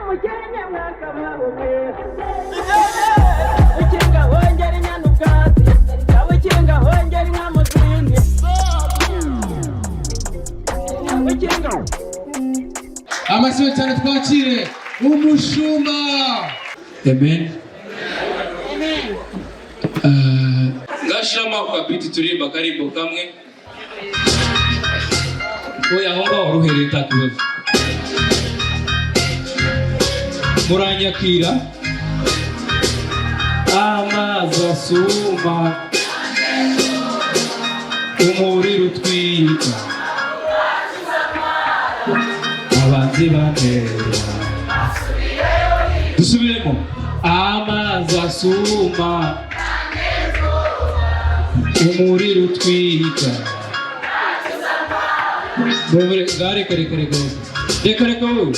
Mukenke mwakabaho mwe. Ukinga hongera inyana ubwatsi, ukinga hongera inka mu zindi, ukinga. Amashyi cyane, twakire umushumba. Amen. Ngashiramo ako kabiti, turirimba akarimbo kamwe. Oya, aho ngaho wari uhereye, nta kibazo. Muranyakira. Amazi asuma, umuriro utwika, abanzi bantera. Dusubiremo: amazi asuma, umuriro utwika. Reka, reka, reka, reka, reka, reka wowe.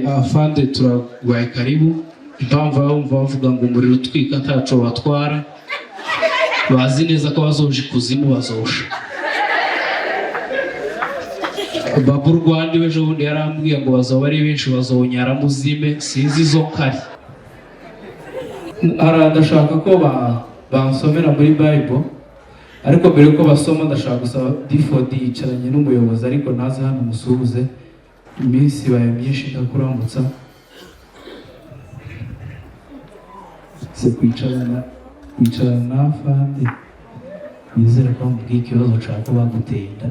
Afande, turagwaye karibu. Impamvu bumva bavuga ngo umuriro utwika ntaco batwara, bazi neza ko bazoja ikuzimu, bazosha. Babu Rwanda ejo bundi yarambwiye ngo bazoba ari benshi, bazonyara muzime, sinzi izo kari. Ara ndashaka ko bansomera muri Bible, ariko mbere yuko basoma ndashaka gusaba D4D yicaranye n'umuyobozi, ariko naze hano musuhuze. Iminsi ibaye myinshi ndakuramutsa. Se kwicarana na afande, nizere ko bamubwiye ikibazo nshaka baguteye inda,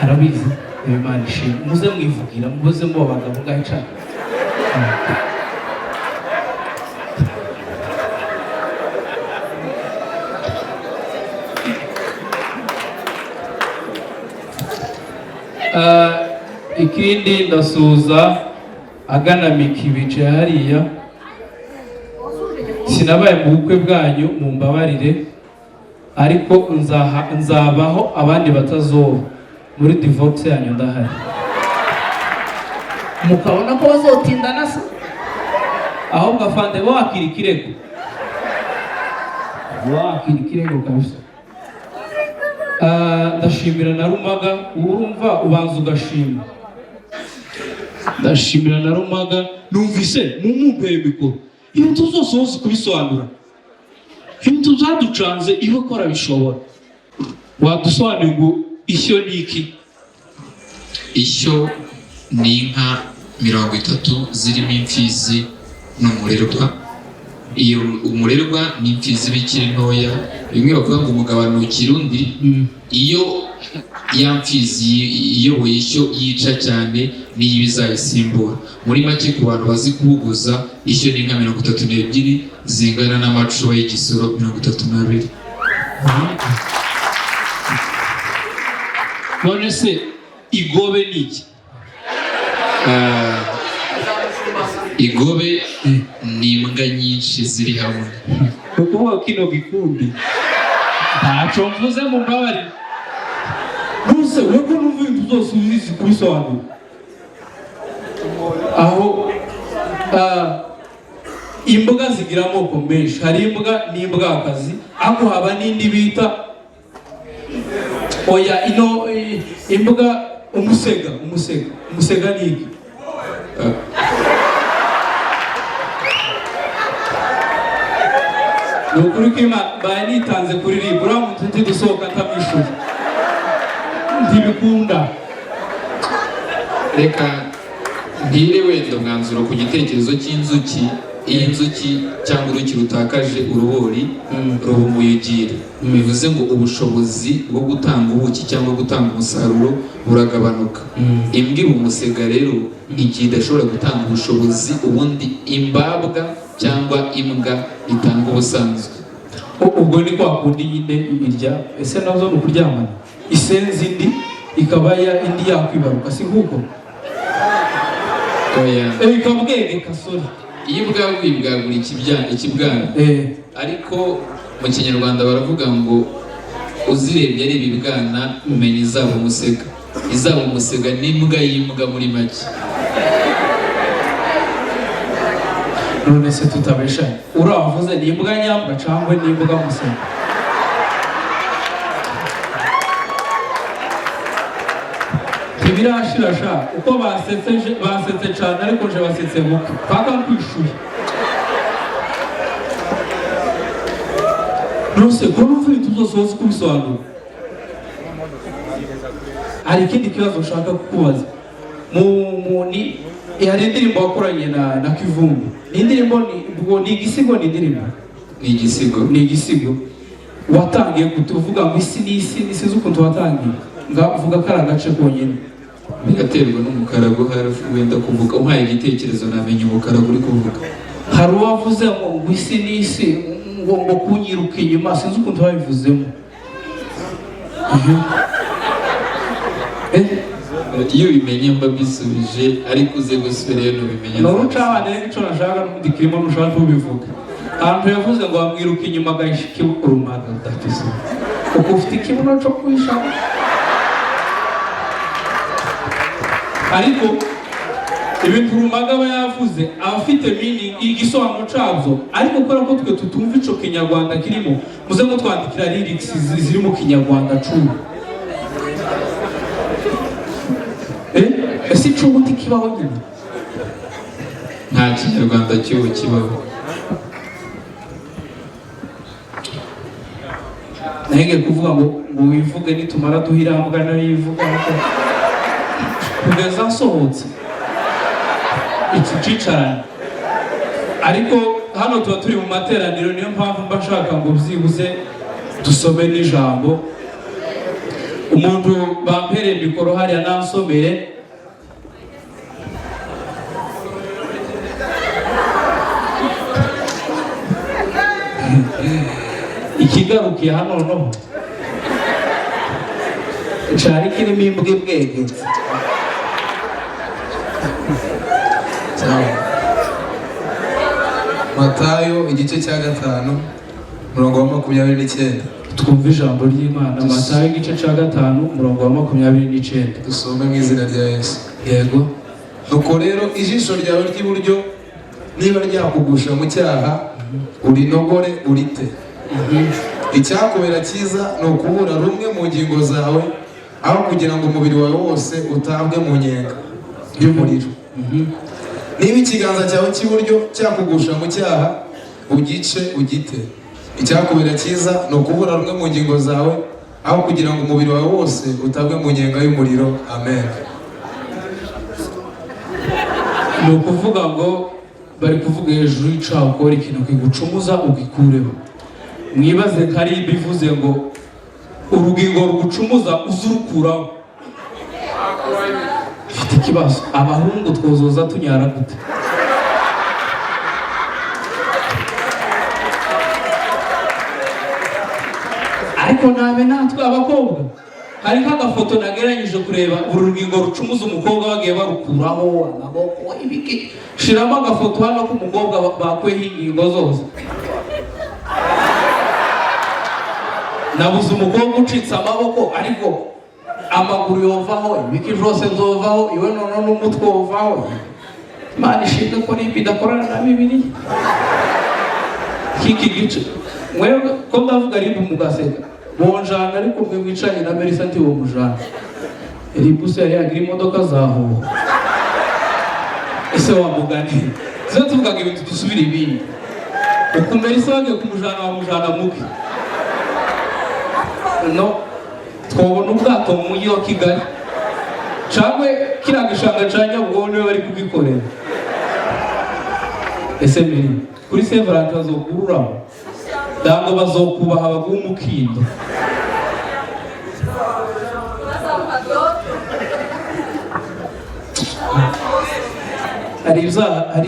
arabizi. Imana ishimwe. Muze mwivugira, muze muba abagabo ngaho icana. Ikindi ndasuhuza agana Miki bicaye hariya. Sinabaye mu bukwe bwanyu, mumbabarire, ariko nzabaho abandi batazoba. Muri divorce yanyu ndahari. Mukabona ko bazotindana se? Ahubwo afande, bo wakira ikirego, wakira ikirego kabisa. Ndashimira na Rumaga. Urumva ubanza ugashima. Ndashimira na Rumaga. Numvise mumumpere mikoro, ibintu zose wose kubisobanura, ibintu byaducanze, iyo ko arabishobora. Wadusobanuriye ngo ishyo ni iki? Ishyo ni inka 30 zirimo imfizi n'umurerwa. Iyo umurerwa ni imfizi iba ikiri ntoya, bimwe bavuga ngo umugabane ukira undi. Iyo ya mfizi iyoboye ishyo yica cyane, niyo iba izayisimbura. Muri make, ku bantu bazi kubuguza, ishyo ni inka 32 zingana n'amacuba y'igisoro 32. None se igobe ni iki? Igobe ni imbwa nyinshi ziri hamwe. Ni ukuvuga kino gikundi ntaco mvuze, mu mbabarire. Ntuse we ko numva ibintu byose ubizi kubisobanura aho. Imbwa zigira amoko menshi. Hari imbwa n'imbwakazi, ariko haba n'indi bita, oya, ino imbwa umusega. Umusega ni iki? Ni ukuri ko Imana mbaye nitanze kuririmba, uramutse nzi gusohoka ntamwishuye, ntibikunda. Reka ntire wenda umwanzuro ku gitekerezo cy'inzuki. Iyo inzuki cyangwa uruki rutakaje urubori, ruba umuyugiri. Bivuze ngo ubushobozi bwo gutanga ubuki cyangwa gutanga umusaruro buragabanuka. Imbwa iba umusega rero igihe idashobora gutanga ubushobozi ubundi imbabwa cyangwa imbwa itanga ubusanzwe. Ubwo ni kwa kundi nyine irya ese nazo ni ukuryamana, isenze indi ikaba ya indi yakwibaruka, si nkuko? Oya. Ikabwegeka, sorry. Iyo ubwaguye ibwagura ikibwana. Ariko mu Kinyarwanda baravuga ngo uzirebye ari ibibwana umenya izaba umusega. Izaba umusega n'imbwa y'imbwa muri make. None se tutabeshanye, uravuze ni imbwa nyambwa cyangwa ni imbwa musega? Ntibirashira sha, uko basetse basetse cyane, ariko nje basetse buke paka nkwishuye. Nose ko numva ibintu byose wozi kubisobanura? Hari ikindi kibazo ushaka kukubaza. Mu mu ni hari indirimbo wakoranye na Kivumbi. Ni indirimbo, ni ubwo ni igisigo, ni indirimbo? Ni igisigo. Ni igisigo. Watangiye kutuvuga ngo isi n'isi n'isi, z'ukuntu watangiye, ngavuga ko ari agace konyine. Biraterwa n'umukarago hari wenda kuvuga. Umpaye igitekerezo namenya umukarago uri kuvuga. Hari uwavuze ngo isi n'isi, ngo kunyiruka inyuma, sinzi ukuntu babivuzemo. Iyo ubimenye mba mbisubije, ariko uze gusubirayo nubimenye. Ni urucabana rero, icyo nashaka n'ubundi kirimo, ntushaka kubivuga. Ahantu yavuze ngo wamwiruka inyuma agahisha ikibuno, Rumaga udafite isoni, kuko ufite ikibuno cyo kwisha. Ariko ibintu Rumaga aba yavuze aba afite meaning, igisobanuro cyabyo, ariko kubera ko twe tutumva ico Kinyarwanda kirimo, muze mutwandikira lyrics ziri mu Kinyarwanda cubu. Ese icubu ntikibaho nyine? Nta Kinyarwanda cy'ubu kibaho. Nahenge kuvuga ngo wivuge, nitumara duhirambwa nayo yivuga, ariko kugeza nsohotse iki cicaranye. Ariko hano tuba turi mu materaniro, niyo mpamvu mba nshaka ngo byibuze dusome n'ijambo. Umuntu bampereye mikoro hariya nansomere. Ikigarukiye hano noneho Cari kirimo imbwa ibwegetse. Sawa. Matayo igice cya 5, umurongo wa 29. Twumve ijambo ry'Imana, Matayo igice cya 5, umurongo wa 29. Dusome mu izina rya Yesu. Yego. Nuko rero ijisho ryawe ry'iburyo niba ryakugusha mu cyaha, urinogore urite. Icyakubera cyiza ni ukubura rumwe mu ngingo zawe, aho kugira ngo umubiri wawe wose utabwe mu nyenga y'umuriro. Niba ikiganza cyawe cy'iburyo cyakugusha mu cyaha, ugice ugite. Icyakubera cyiza ni ukubura rumwe mu ngingo zawe, aho kugira ngo umubiri wawe wose utabwe mu nyenga y'umuriro. Amen. Ni ukuvuga ngo bari kuvuga hejuru y'icaha, ukora ikintu kigucumuza ugikureho. Mwibaze kari bivuze ngo urugingo rugucumuza uzurukuraho. Mfite ikibazo, abahungu twozoza tunyara gute? Ariko nabe natwe abakobwa, hari nk'agafoto nageragije kureba uru rugingo rucumuza umukobwa bagiye barukuraho, amaboko, ibiki. Shiramo agafoto hano k'umukobwa bakweho ingingo zose. Nabuze umukobwa ucitse amaboko, ariko amaguru yovaho, ibiki byose byovaho, iwe noneho n'umutwe wovaho. Imana ishimwe ko nimba idakorana na Bibiliya kiki gice. Mwebwe ko ndavuga ribu mugaseka, bonjana, ariko mwe mwicanye na Melissa ntiwo mujana. Ribu se yari yagira imodoka zahuha? Ese wa mugani zo tuvugaga ibintu dusubira ibindi, uku Melissa bagiye kumujana, bamujana muke no twabona ubwato mu mujyi wa Kigali cyangwa kiriya gishanga cya Nyabugogo niwe bari kugikorera. Ese mbere kuri Saint Valentin bazokururamo ntabwo bazokubaha baguha umukindo? Hari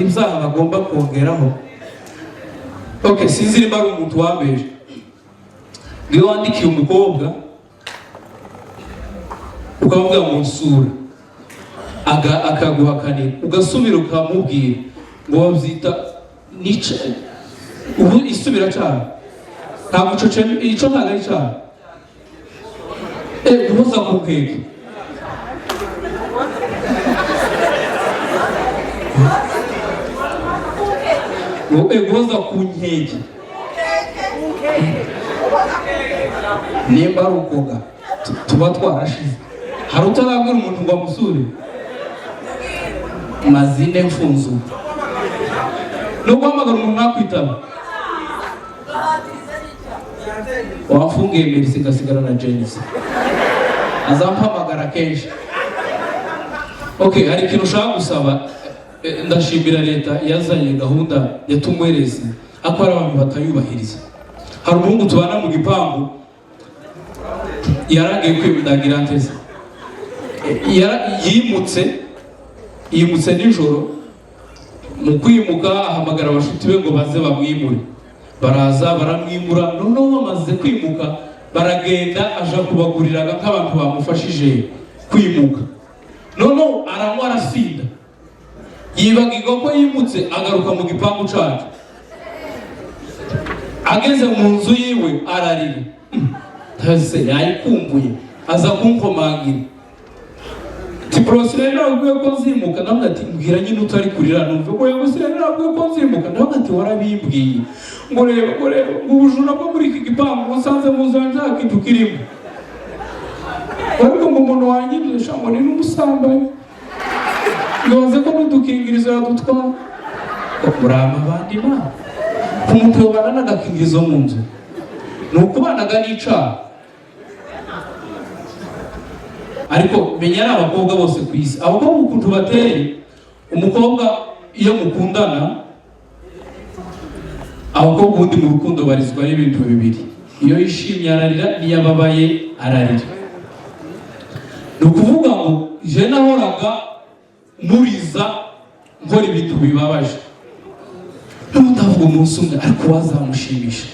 ibyaha bagomba kongeraho. Okay, sinzi niba ari umuntu wambeje. Iyo wandikiye umukobwa ukavuga ngo nsura, akaguhakanira, ugasubira ukamubwira ngo babyita nica, ubu isubira cyane ntabwo ico ico ntabwo ari cyane. Guhoza ku nkeke. Guhoza ku nkeke. Nimba ari ukoga tuba twarashize. Hari utarabwira umuntu ngo amusure? Mazine mfunzu no guhamagara umuntu ntakwitaba. Wafungiye Merisi ngasigara na Jenisi, azampamagara kenshi. Okay, hari ikintu ushaka gusaba. Ndashimira leta yazanye gahunda ya Tumwereze, ariko hari abantu batayubahiriza. Hari umuhungu tubana mu gipangu yaragiye kwibudagira nteze. Yimutse nijoro. Mu kwimuka ahamagara abashuti be ngo baze bamwimure. Baraza baramwimura. Noneho bamaze kwimuka baragenda, aja kubaguriraga nk'abantu bamufashije kwimuka. Noneho aranywa, arasinda, yibagirwa ko yimutse, agaruka mu gipangu cacu. Ageze mu nzu yiwe ararira. Ntase yayikumbuye, aza kunkomangira ati: "Bro, sinari nababwiye ko nzimuka?" Ndavuga ati: "Mbwira nyine utari kurira numve." Ngo: "Yego, sinari nababwiye ko nzimuka." Ndavuga ati: "Warabimbwiye." Ngo: "Reba," ngo: "Reba," ngo: "ubujura bwo muri iki gipangu, musanze mu nzu yanjye nta kintu kirimo, ariko ngo umuntu wanyibye sha ngo ni n'umusambanyi, ntibaze ko n'udukingirizo yadutwara." Murama abandi bana, ku muntu yobana n'agakingirizo mu nzu ni ukubanaga n'icaha. Ariko menya ari abakobwa bose ku isi, abakobwa ukuntu bateye. Umukobwa iyo mukundana, abakobwa ubundi mu rukundo barizwa n'ibintu bibiri: iyo yishimye ararira, n'iyo ababaye ararira. Ni ukuvuga ngo je nahoraga muriza nkora ibintu bibabaje. Noneho ndavuga umunsi umwe, ariko wazamushimisha,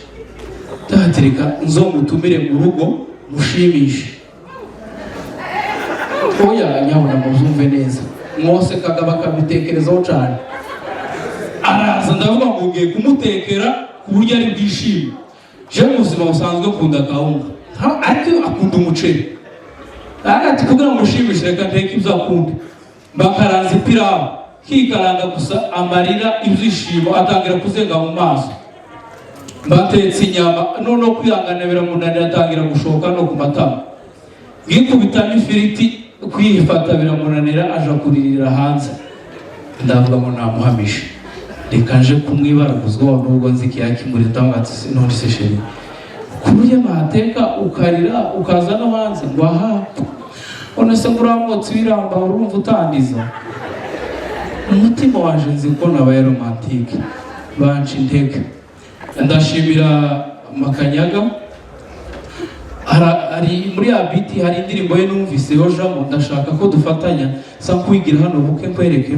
ndahatereka nzomutumire mu rugo mushimishe. Oya nyabona, mubyumve neza, mwosekaga bakabitekerezaho cyane. Araza, ndavuga ngo ngiye kumutekera ku buryo ari bwishime. Je mu buzima busanzwe nkunda kawunga, ariko akunda umuceri. Ati: "Kugira ngo mushimishe, reka nteke ibyo akunda." Bakaranza ipirawu, kikaranga gusa, amarira, ibyishimo, atangira kuzenga mu maso. Batetse inyama, noneho kwihangana biramunanira, atangira gushoka no ku matama. Bwikubitamo ifiriti, kwifata biramunanira, aja kuririra hanze. Ndavuga ngo namuhamishe, reka nje kumwibaraguzwa nubwo nzi ikiyakimuri. Ndavuga ati: "None se chérie, ku buryo nateka ukarira ukaza no hanze?" Ngo: "Aha, none se ngo uriya mwotsi w'iramba urumva utandiza umutima waje?" Nzi ko nabaye romantique, banca intege. Ndashimira Makanyaga. Hari muri ya biti, hari indirimbo ye numvise yojamo, ndashaka ko dufatanya sa kwigira hano buke nkwereke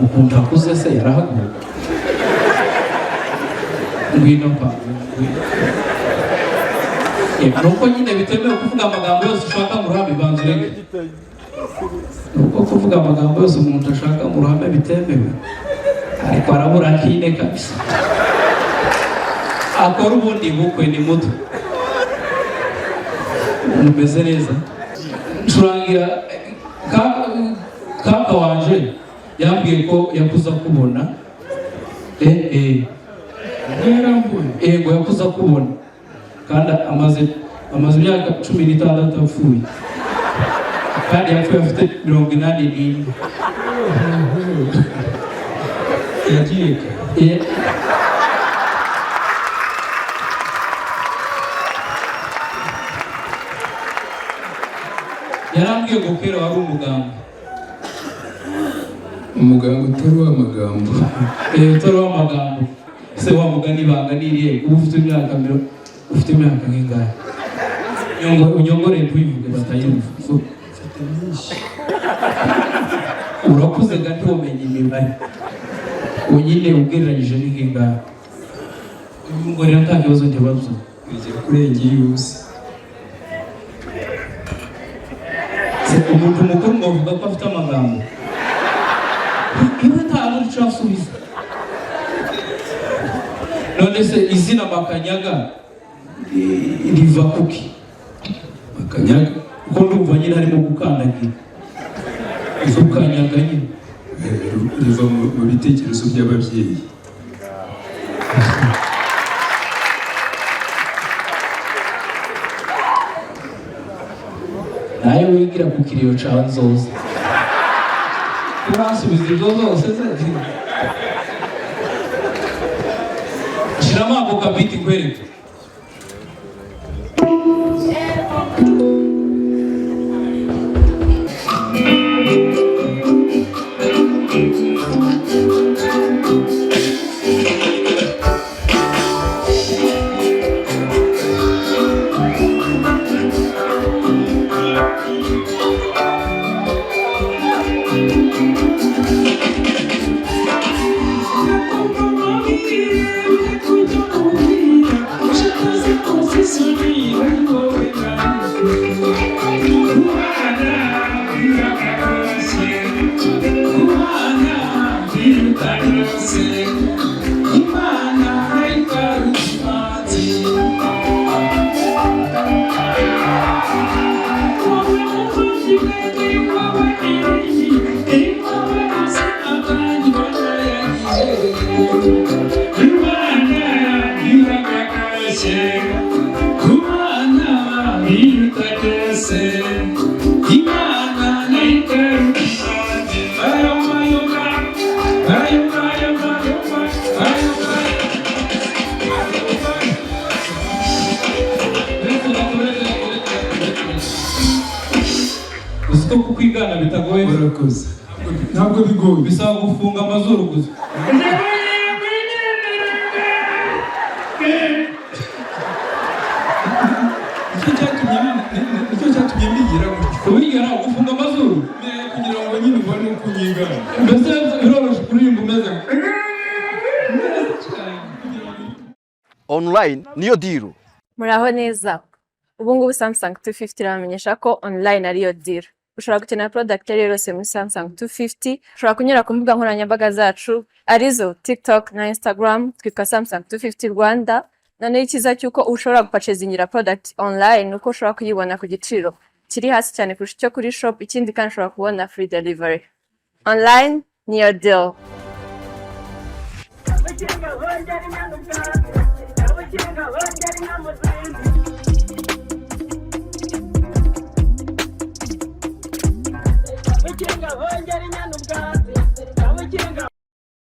ukuntu akuze. Se yarahaguruka. Ngwino pa, ngwino. Nuko nyine bitemewe kuvuga amagambo yose ushaka mu ruhame. Banza ureke. Nuko kuvuga amagambo yose umuntu ashaka mu ruhame bitemewe, ariko arabura kine kabisa akora ubundi bukwe. Ni muto, mumeze neza. Ncurangira kaka wanje yambwiye ko yakuze akubona. Yarambuye. Yego, yakuze akubona kandi amaze imyaka 16 apfuye, kandi yapfuye afite 84. Yagiye. Yarambwiye ngo kera wari umuganga. Umuganga utari uw'amagambo. Utari uw'amagambo. Se wa mugani, ibanga ni irihe? Uba ufite imyaka ufite imyaka nk'ingahe? Unyongore ntuyivuge batayumva. Mfite myinshi. Urakuze ga, ntiwamenye imibare. Ubu nyine ugereranyije ni nk'ingahe? Unyongorera nta kibazo, ntibazo. Ijya kurenga iyo uzi. Se umuntu mukuru ngo avuga ko afite amagambo iwe nta n'icyo asubiza. None se izina Makanyaga riva kuki? Makanyaga? Kuko ndumva nyine harimo gukandagira, ukanyaga nyine. Riva mu bitekerezo by'ababyeyi. Nayo wigira ku kiriyo cawe nzoza. Uransubiza ibyo zose se? Shyiramo ako kabiti nkwereke. Uzi ko kukwigana bitagoye? Urakoze, ntabwo bigoye. Bisaba gufunga amazuru gusa. Nicyo cyatumye mbigira gutyo. Kubigana gufunga amazuru. Kugira ngo nyine ubone uko unyigana. Mbese biroroshye kuririmba umeze Online niyo deal. Muraho neza. Ubu ngubu Samsung 250 irabamenyesha ko online ariyo deal. Ushobora gukenera product iyo ari yo yose muri Samsung 250, ushobora kunyura ku mbuga nkoranyambaga zacu arizo TikTok na Instagram, twitwa Samsung 250 Rwanda. Noneho icyiza cy'uko ushobora gupurchasingira product online uko ushobora kuyibona ku giciro kiri hasi cyane kurusha icyo kuri shop, ikindi kandi ushobora kubona free delivery. Online niyo deal. Abakinga bongera inka n'ubwatsi, abakinga bongera inka mu zindi.